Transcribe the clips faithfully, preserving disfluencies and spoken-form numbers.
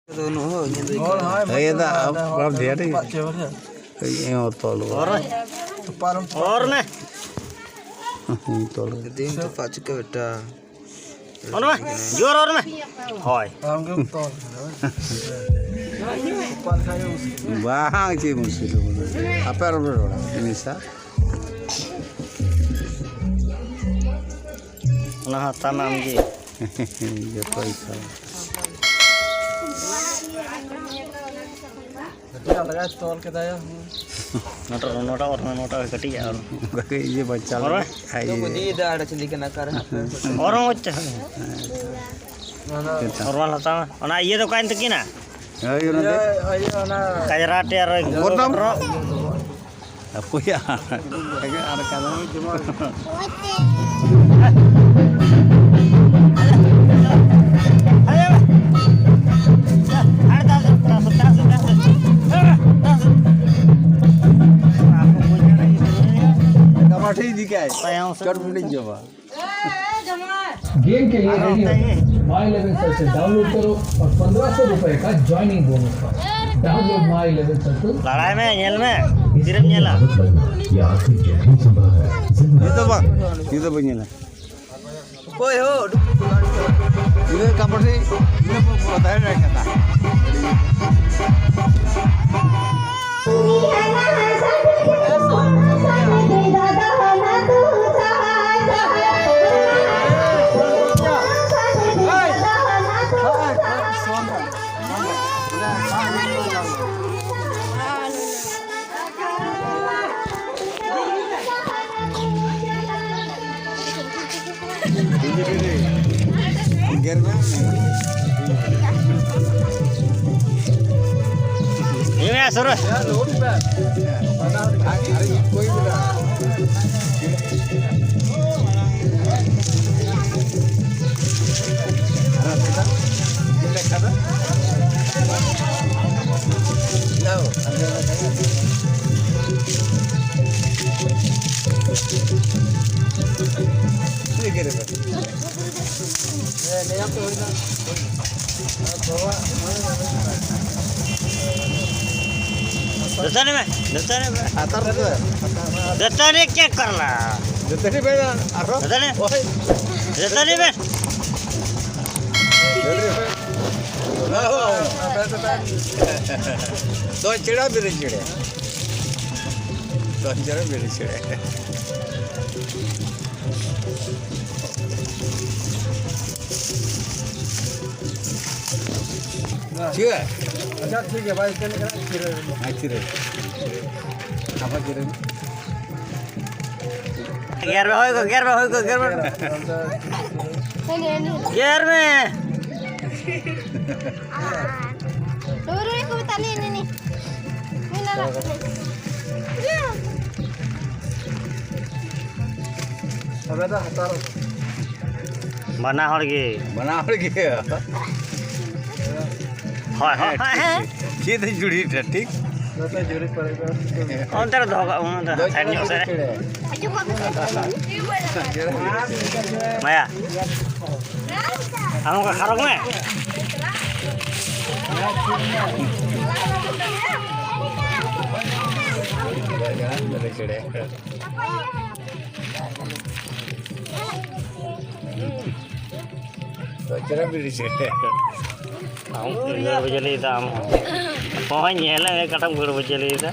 ᱦᱚᱲ ᱦᱚᱸ ᱦᱮᱸ, ᱫᱟ, ᱟᱵ-, ᱟᱵ ᱫᱷᱮᱭᱟ ᱨᱮ᱾ ᱯᱟᱪᱮ ᱵᱚᱞᱮ᱾ ᱤᱧ ᱦᱚᱸ ᱛᱚᱞ ᱜᱚᱫ᱾ ᱚᱨ ᱢᱮ᱾ ᱛᱚᱯᱟᱜ ᱨᱮᱢ ᱛᱚᱯᱟᱜ ᱚᱨ ᱢᱮ᱾ ᱤᱧ ᱛᱚᱞ ᱜᱚᱫ᱾ ᱫᱤᱱ ᱛᱚᱯᱟᱜ ᱪᱤᱠᱟᱹ ᱵᱮᱴᱟ? ᱚᱨ ᱢᱮ᱾ ᱡᱳᱨ ᱚᱨ ᱢᱮ᱾ ᱦᱳᱭ᱾ ᱟᱢ ᱜᱮᱢ ᱛᱚᱞ ᱠᱟᱫᱟ, ᱵᱟᱝ? ᱛᱚᱯᱟᱜ ᱞᱮᱠᱷᱟᱱ ᱜᱮ ᱢᱩᱥᱠᱤᱞ᱾ ᱵᱟᱝ, ᱪᱮᱫ ᱢᱩᱥᱠᱤᱞ ᱫᱚ ᱵᱟᱹᱱᱩᱜ᱾ ᱟᱯᱮ ᱟᱨ ᱵᱟᱯᱮ ᱨᱚᱲᱟ, ᱢᱤᱥᱟ? ᱚᱱᱟ ᱦᱚᱸ ᱛᱟᱢ ᱟᱢ ᱜᱮ᱾ ᱡᱚᱛᱚ ᱤᱥᱟ᱾ ᱠᱟᱹᱴᱤᱡ ᱟᱞᱜᱟ ᱛᱚᱞ ᱠᱮᱫᱟᱭ᱾ ᱱᱚᱴᱟ, ᱱᱚᱴᱟ ᱚᱨ, ᱱᱚᱴᱟ ᱠᱟᱹᱴᱤᱡ ᱟᱨ ᱚᱱᱠᱟ ᱜᱮ ᱤᱭᱟᱹ ᱵᱟᱧᱪᱟᱣ ᱚᱨ ᱢᱮ᱾ ᱞᱟᱹᱜᱤᱫ᱾ ᱟᱡ ᱛᱚ ᱠᱚ ᱤᱭᱟᱹ᱾ ᱤᱫᱤᱭᱮᱫᱟ, ᱟᱲᱮ ᱪᱤᱞᱤ ᱠᱟᱱᱟ, ᱚᱠᱟᱨᱮ ᱦᱟᱯᱮ? ᱚᱨ ᱦᱚᱸ ᱦᱚᱪᱪᱷᱟ᱾ ᱚᱱᱟ ᱚᱨ ᱵᱟᱝ ᱦᱟᱛᱟᱣᱟ᱾ ᱚᱱᱟ ᱤᱭᱟᱹ ᱫᱚ ᱚᱠᱟᱭᱮᱱ ᱛᱟᱹᱠᱤᱱᱟ? ᱦᱳᱭ, ᱚᱱᱟ ᱫᱚ᱾ ᱤᱭᱟᱹ, ᱤᱭᱟᱹ, ᱚᱱᱟ ᱠᱟᱡᱽᱨᱟ ᱴᱮ ᱟᱨ ᱵᱚᱫᱱᱟᱢ? ᱚᱠᱚᱭᱟᱜ? ᱟᱨ ᱠᱟᱫᱟ᱾ ᱠᱟᱵᱟᱰᱤ ᱤᱫᱤ ᱠᱟᱭ᱾ ᱛᱟᱭᱚᱢ ᱥᱮᱫ᱾ ᱪᱚᱴ ᱯᱩᱴᱤᱧ ᱡᱚᱢᱟ᱾ गेम के लिए रेडी हो। माई इलेवन सर्कल डाउनलोड करो और पन्द्रह सौ रुपए का ज्वाइनिंग बोनस पाओ। Download my eleven circle. ᱞᱟᱲᱟᱭ ᱢᱮ, ᱧᱮᱞ ᱢᱮ, ᱛᱤᱨᱮᱢ ᱧᱮᱞᱟ? ये आखिरी जोखिम संभव है। ᱱᱤᱛ ᱫᱚ ᱵᱟᱝ, ᱱᱤᱛ ᱫᱚ ᱵᱟᱹᱧ ᱧᱮᱞᱟ᱾ ᱚᱠᱚᱭ ᱦᱳ? ᱤᱱᱟᱹ ᱠᱟᱯᱚᱲ ᱨᱮ, ᱤᱱᱟᱹ ᱯᱚᱨ ᱯᱚᱨ ᱛᱟᱦᱮᱸ ᱨᱮ ᱠᱟᱛᱷᱟ᱾ ᱫᱟᱹᱛᱟᱹᱱᱤ ᱢᱮ, ᱫᱟᱹᱛᱟᱹᱱᱤ ᱢᱮ᱾ ᱟᱛᱟᱨ ᱫᱚ᱾ ᱫᱟᱹᱛᱟᱹᱱᱤ ᱪᱮᱫ ᱠᱟᱨᱞᱟ? ᱫᱟᱹᱛᱟᱹᱱᱤ ᱢᱮ, ᱟᱨᱦᱚᱸ᱾ ᱫᱟᱹᱛᱟᱹᱱᱤ᱾ ᱳᱭ᱾ ᱫᱟᱹᱛᱟᱹᱱᱤ ᱢᱮ᱾ ᱫᱟᱹᱛᱟᱹᱱᱤ ᱢᱮ᱾ ᱫᱚ ᱪᱮᱲᱟ ᱵᱤᱨᱤ ᱪᱮᱲᱮ᱾ ᱫᱚ ᱪᱮᱲᱟ ᱵᱤᱨᱤ ᱪᱮᱲᱮ᱾ ᱪᱮᱫ? ᱟᱪᱪᱷᱟ, ᱴᱷᱤᱠ ᱜᱮᱭᱟ, ᱵᱟᱭ ᱪᱮᱫ ᱞᱮᱠᱟ ᱠᱷᱤᱨᱟᱹ᱾ ᱦᱮᱸ, ᱠᱷᱤᱨᱟᱹ᱾ ᱟᱵᱟᱨ ᱠᱷᱤᱨᱟᱹ᱾ ᱜᱮᱨ ᱢᱮ, ᱦᱳᱭ ᱠᱚ, ᱜᱮᱨ ᱢᱮ, ᱦᱳᱭ ᱠᱚ, ᱜᱮᱨ ᱢᱮ᱾ ᱦᱮᱸ, ᱦᱮᱸ, ᱦᱮᱸ᱾ ᱜᱮᱨ ᱢᱮ᱾ ᱨᱩᱭ, ᱨᱩᱭ ᱠᱚ ᱢᱮᱛᱟ ᱞᱮ, ᱱᱤ, ᱱᱤ᱾ ᱱᱤ, ᱱᱟ, ᱱᱟ᱾ ᱛᱚᱵᱮ ᱫᱚ ᱦᱟᱛᱟᱣ᱾ ᱵᱟᱱᱟ ᱦᱚᱲ ᱜᱮ᱾ ᱵᱟᱱᱟ ᱦᱚᱲ ᱜᱮ᱾ ᱦᱳᱭ, ᱦᱳᱭ, ᱦᱮᱸ, ᱦᱳᱭ, ᱦᱮᱸ᱾ ᱴᱷᱤᱠ, ᱴᱷᱤᱠ᱾ ᱪᱮᱫ ᱮ ᱡᱩᱲᱤ ᱴᱷᱮᱱ, ᱴᱷᱤᱠ? ᱱᱚᱛᱮ ᱡᱩᱲᱤ ᱯᱟᱲᱟᱜᱼᱟ᱾ ᱚᱱᱛᱮ ᱨᱮ ᱫᱚᱦᱚ ᱠᱟᱜ ᱢᱮ, ᱚᱱᱛᱮ ᱫᱚ ᱥᱟᱭᱤᱰ ᱧᱚᱜ ᱥᱮᱫ ᱨᱮ᱾ ᱢᱟᱭᱟ, ᱟᱢ ᱚᱱᱠᱟ ᱠᱷᱟᱨᱚᱜ ᱢᱮ᱾ ᱪᱮᱫ ᱮᱢ ᱵᱤᱲᱤ ᱪᱮᱫ? ᱟᱢ ᱜᱟᱹᱲ ᱵᱟᱹᱡᱟᱹᱞᱤᱭᱮᱫᱟ ᱟᱢ ᱦᱚᱸ᱾ ᱦᱚᱸᱜᱼᱚᱭ ᱧᱮᱞ ᱢᱮ ᱚᱠᱟᱴᱟᱢ ᱜᱟᱹᱲ ᱵᱟᱹᱡᱟᱹᱞᱤᱭᱮᱫᱟ᱾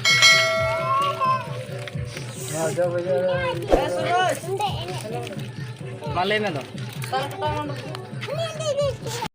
ᱢᱟ ᱞᱟᱹᱭ ᱢᱮ ᱫᱚ᱾